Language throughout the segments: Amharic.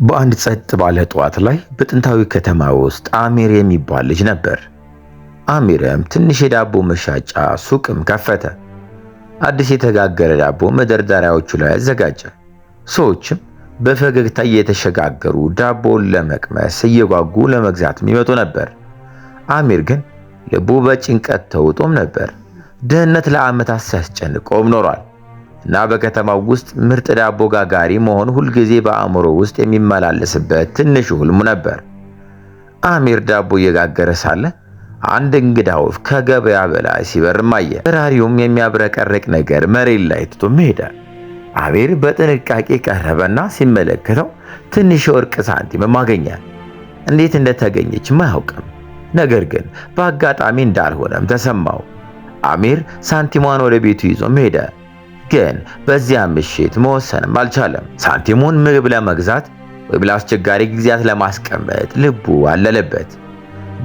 በአንድ ጸጥ ባለ ጠዋት ላይ በጥንታዊ ከተማ ውስጥ አሚር የሚባል ልጅ ነበር። አሚርም ትንሽ የዳቦ መሻጫ ሱቅም ከፈተ። አዲስ የተጋገረ ዳቦ መደርደሪያዎቹ ላይ አዘጋጀ። ሰዎችም በፈገግታ እየተሸጋገሩ ዳቦውን ለመቅመስ እየጓጉ ለመግዛትም ይመጡ ነበር። አሚር ግን ልቡ በጭንቀት ተውጦም ነበር። ድህነት ለዓመታት ሲያስጨንቀውም ኖሯል እና በከተማው ውስጥ ምርጥ ዳቦ ጋጋሪ መሆን ሁልጊዜ በአእምሮ ውስጥ የሚመላለስበት ትንሹ ህልሙ ነበር። አሚር ዳቦ እየጋገረ ሳለ አንድ እንግዳ ወፍ ከገበያ በላይ ሲበርም አየ። በራሪውም የሚያብረቀርቅ ነገር መሬት ላይ ትቶም ሄደ። አሚር በጥንቃቄ ቀረበና ሲመለከተው ትንሽ የወርቅ ሳንቲምም አገኘ። እንዴት እንደተገኘችም አያውቅም። ነገር ግን በአጋጣሚ እንዳልሆነም ተሰማው። አሚር ሳንቲሟን ወደ ቤቱ ይዞም ሄደ። ግን በዚያ ምሽት መወሰንም አልቻለም። ሳንቲሙን ምግብ ለመግዛት ወይም ለአስቸጋሪ ጊዜያት ለማስቀመጥ ልቡ አለለበት።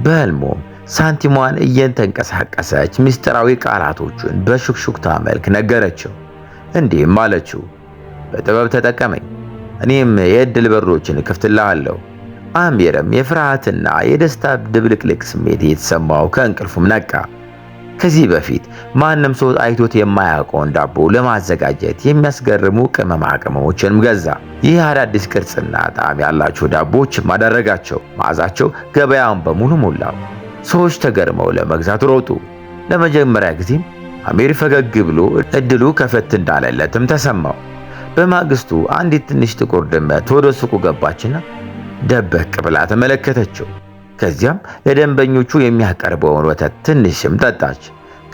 በህልሙም ሳንቲሟን እየተንቀሳቀሰች ምስጢራዊ ቃላቶቹን በሹክሹክታ መልክ ነገረችው። እንዲህም አለችው፣ በጥበብ ተጠቀመኝ፣ እኔም የዕድል በሮችን እከፍትልሃለሁ። አሚርም የፍርሃትና የደስታ ድብልቅልቅ ስሜት እየተሰማው ከእንቅልፉም ነቃ። ከዚህ በፊት ማንም ሰው አይቶት የማያውቀውን ዳቦ ለማዘጋጀት የሚያስገርሙ ቅመማ ቅመሞችንም ገዛ። ይህ አዳዲስ ቅርጽና ጣዕም ያላቸው ዳቦዎችም አደረጋቸው። መዓዛቸው ገበያውን በሙሉ ሞላው። ሰዎች ተገርመው ለመግዛት ሮጡ። ለመጀመሪያ ጊዜም አሚር ፈገግ ብሎ እድሉ ከፈት እንዳለለትም ተሰማው። በማግስቱ አንዲት ትንሽ ጥቁር ድመት ወደ ሱቁ ገባችና ደበቅ ብላ ተመለከተችው። ከዚያም ለደንበኞቹ የሚያቀርበውን ወተት ትንሽም ጠጣች።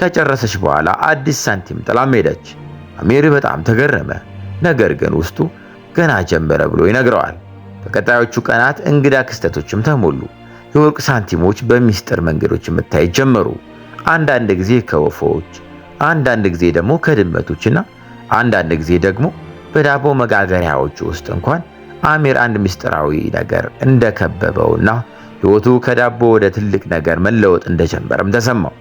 ከጨረሰች በኋላ አዲስ ሳንቲም ጥላም ሄደች። አሚር በጣም ተገረመ። ነገር ግን ውስጡ ገና ጀመረ ብሎ ይነግረዋል። በቀጣዮቹ ቀናት እንግዳ ክስተቶችም ተሞሉ። የወርቅ ሳንቲሞች በሚስጥር መንገዶች መታየት ጀመሩ። አንዳንድ ጊዜ ከወፎች፣ አንዳንድ ጊዜ ደግሞ ከድመቶችና አንዳንድ ጊዜ ደግሞ በዳቦ መጋገሪያዎች ውስጥ እንኳን አሚር አንድ ምስጢራዊ ነገር እንደከበበውና ሕይወቱ ከዳቦ ወደ ትልቅ ነገር መለወጥ እንደጀመረም ተሰማው።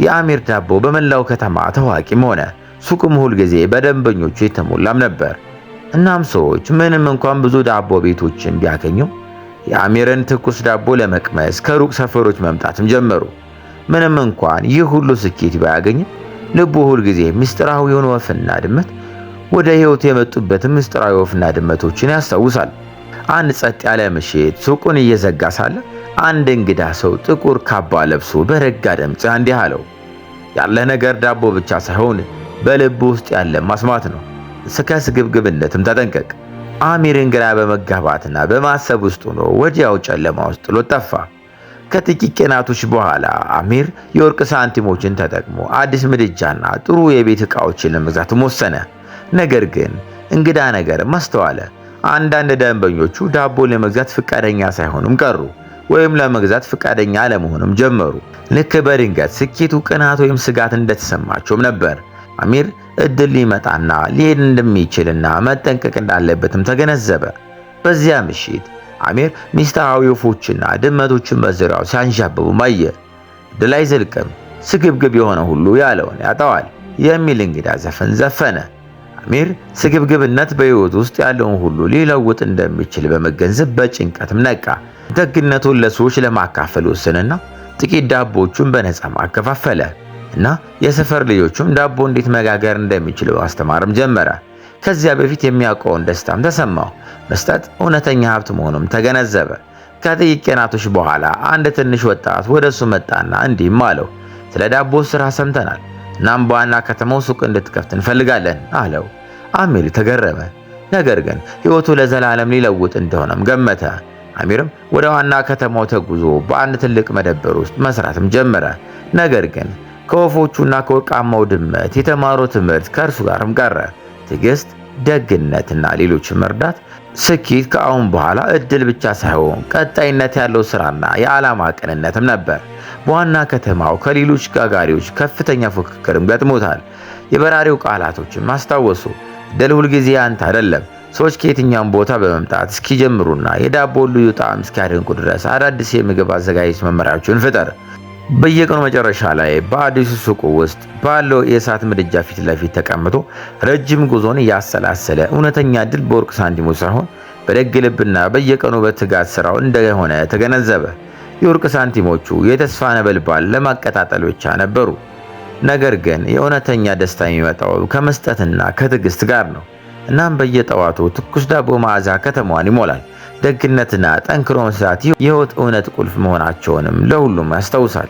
የአሚር ዳቦ በመላው ከተማ ታዋቂም ሆነ። ሱቁም ሁል ጊዜ በደንበኞቹ የተሞላም ነበር። እናም ሰዎች ምንም እንኳን ብዙ ዳቦ ቤቶችን ቢያገኙም የአሚርን ትኩስ ዳቦ ለመቅመስ ከሩቅ ሰፈሮች መምጣትም ጀመሩ። ምንም እንኳን ይህ ሁሉ ስኬት ባያገኝም ልቡ ሁል ጊዜ ምስጢራዊውን ወፍና ድመት ወደ ሕይወቱ የመጡበትን ምስጢራዊ ወፍና ድመቶችን ያስታውሳል። አንድ ጸጥ ያለ ምሽት ሱቁን እየዘጋ ሳለ አንድ እንግዳ ሰው ጥቁር ካባ ለብሶ በረጋ ድምፅ እንዲህ አለው፣ ያለህ ነገር ዳቦ ብቻ ሳይሆን በልብ ውስጥ ያለ ማስማት ነው። ከስግብግብነትም ተጠንቀቅ። አሚርን ግራ በመጋባትና በማሰብ ውስጥ ሆኖ ወዲያው ጨለማ ውስጥ ጥሎ ጠፋ። ከጥቂት ቀናቶች በኋላ አሚር የወርቅ ሳንቲሞችን ተጠቅሞ አዲስ ምድጃና ጥሩ የቤት ዕቃዎችን ለመግዛትም ወሰነ። ነገር ግን እንግዳ ነገርም አስተዋለ። አንዳንድ ደንበኞቹ ዳቦ ለመግዛት ፍቃደኛ ሳይሆኑም ቀሩ፣ ወይም ለመግዛት ፍቃደኛ አለመሆንም ጀመሩ። ልክ በድንገት ስኬቱ ቅናት ወይም ስጋት እንደተሰማቸውም ነበር። አሚር እድል ሊመጣና ሊሄድ እንደሚችልና መጠንቀቅ እንዳለበትም ተገነዘበ። በዚያ ምሽት አሚር ሚስጥራዊ ወፎችና ድመቶችን በዙሪያው ሲያንዣብቡ አየ። እድል አይዘልቅም፣ ስግብግብ የሆነ ሁሉ ያለውን ያጣዋል የሚል እንግዳ ዘፈን ዘፈነ። አሚር ስግብግብነት በሕይወት ውስጥ ያለውን ሁሉ ሊለውጥ እንደሚችል በመገንዘብ በጭንቀትም ነቃ። ደግነቱን ለሰዎች ለማካፈል ወሰነና ጥቂት ዳቦዎቹን በነፃ ማከፋፈለ እና የሰፈር ልጆቹም ዳቦ እንዴት መጋገር እንደሚችሉ ማስተማርም ጀመረ። ከዚያ በፊት የሚያውቀውን ደስታም ተሰማው። መስጠት እውነተኛ ሀብት መሆኑም ተገነዘበ። ከጥቂት ቀናቶች በኋላ አንድ ትንሽ ወጣት ወደ እሱ መጣና እንዲህም አለው፣ ስለ ዳቦ ስራ ሰምተናል፣ እናም በዋና ከተማው ሱቅ እንድትከፍት እንፈልጋለን አለው። አሚር ተገረመ። ነገር ግን ሕይወቱ ለዘላለም ሊለውጥ እንደሆነም ገመተ። አሚርም ወደ ዋና ከተማው ተጉዞ በአንድ ትልቅ መደብር ውስጥ መስራትም ጀመረ። ነገር ግን ከወፎቹና ከወርቃማው ድመት የተማረው ትምህርት ከእርሱ ጋርም ቀረ። ትዕግስት፣ ደግነትና ሌሎችን መርዳት ስኬት ከአሁን በኋላ እድል ብቻ ሳይሆን ቀጣይነት ያለው ስራና የዓላማ ቅንነትም ነበር። በዋና ከተማው ከሌሎች ጋጋሪዎች ከፍተኛ ፉክክርም ገጥሞታል። የበራሪው ቃላቶችም አስታወሱ። እድል ሁልጊዜ ያንተ አይደለም። ሰዎች ከየትኛውም ቦታ በመምጣት እስኪጀምሩና የዳቦን ልዩ ጣዕም እስኪያደንቁ ድረስ አዳዲስ የምግብ አዘጋጀት መመሪያዎችን ፍጠር። በየቀኑ መጨረሻ ላይ በአዲሱ ሱቁ ውስጥ ባለው የእሳት ምድጃ ፊት ለፊት ተቀምጦ ረጅም ጉዞን እያሰላሰለ እውነተኛ ድል በወርቅ ሳንቲሞች ሳይሆን በደግ ልብና በየቀኑ በትጋት ስራው እንደሆነ ተገነዘበ። የወርቅ ሳንቲሞቹ የተስፋ ነበልባል ለማቀጣጠል ብቻ ነበሩ። ነገር ግን የእውነተኛ ደስታ የሚመጣው ከመስጠትና ከትዕግስት ጋር ነው። እናም በየጠዋቱ ትኩስ ዳቦ መዓዛ ከተማዋን ይሞላል። ደግነትና ጠንክሮ መስራት የህይወት እውነት ቁልፍ መሆናቸውንም ለሁሉም ያስታውሳል።